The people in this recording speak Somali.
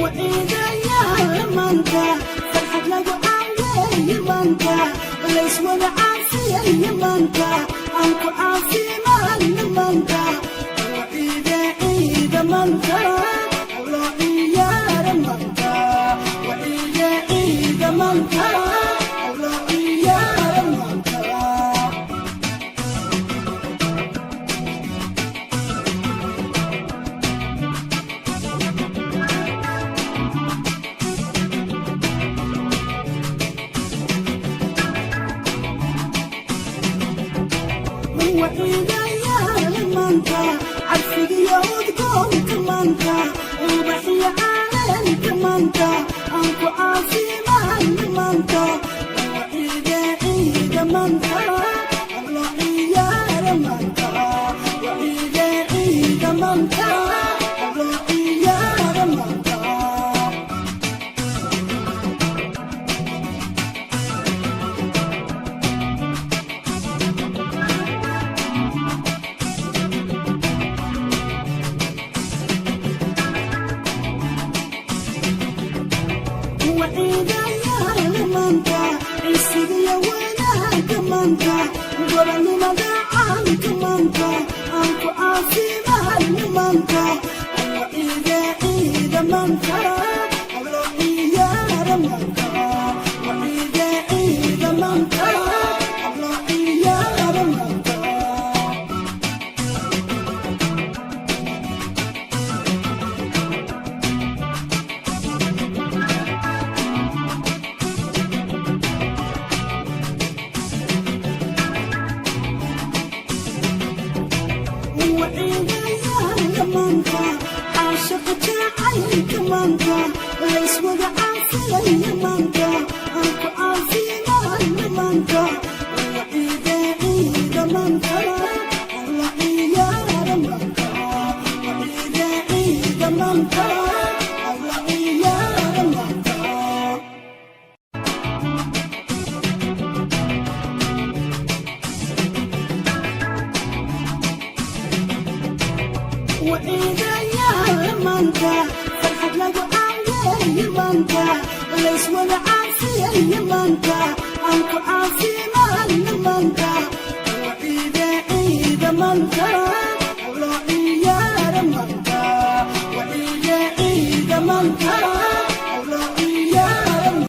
Waciidayaal maanta, farxad lagu caaweeye maanta, layswada caafiyaya maanta, aan ku caafimaadna maanta. Waciide ciida maanta, loo ciyaara maanta. Waciide ciida maanta, loo ciyaara maanta. Waciidayaal maanta, carfigiyo udgoonka maanta, ubaxiyo caleenta maanta, aan ku caafimaadna maanta. Waciide ciida maanta, loo ciyaara maanta. Waciide ciida maanta, loo ciyaara maanta. Waciidayaal maanta, cisigiyo wanaaga maanta, gobolnimada caanka maanta, aan ku caafimaadna maanta. Waciide ciida maanta, loo ciyaara maanta. Waciide ciida maanta, loo ciyaara maanta. Waciidayaal maanta, caashaqa jacaylka maanta, layswada caafiyaya maanta, aan ku caafimaadna maanta. Waciide ciida maanta, la ciyaara maanta. Waciide ciida maanta, la ciyaara maanta. Waciidayaal maanta, farxad lagu caaweeye maanta, layswada caafiyaya maanta, aan ku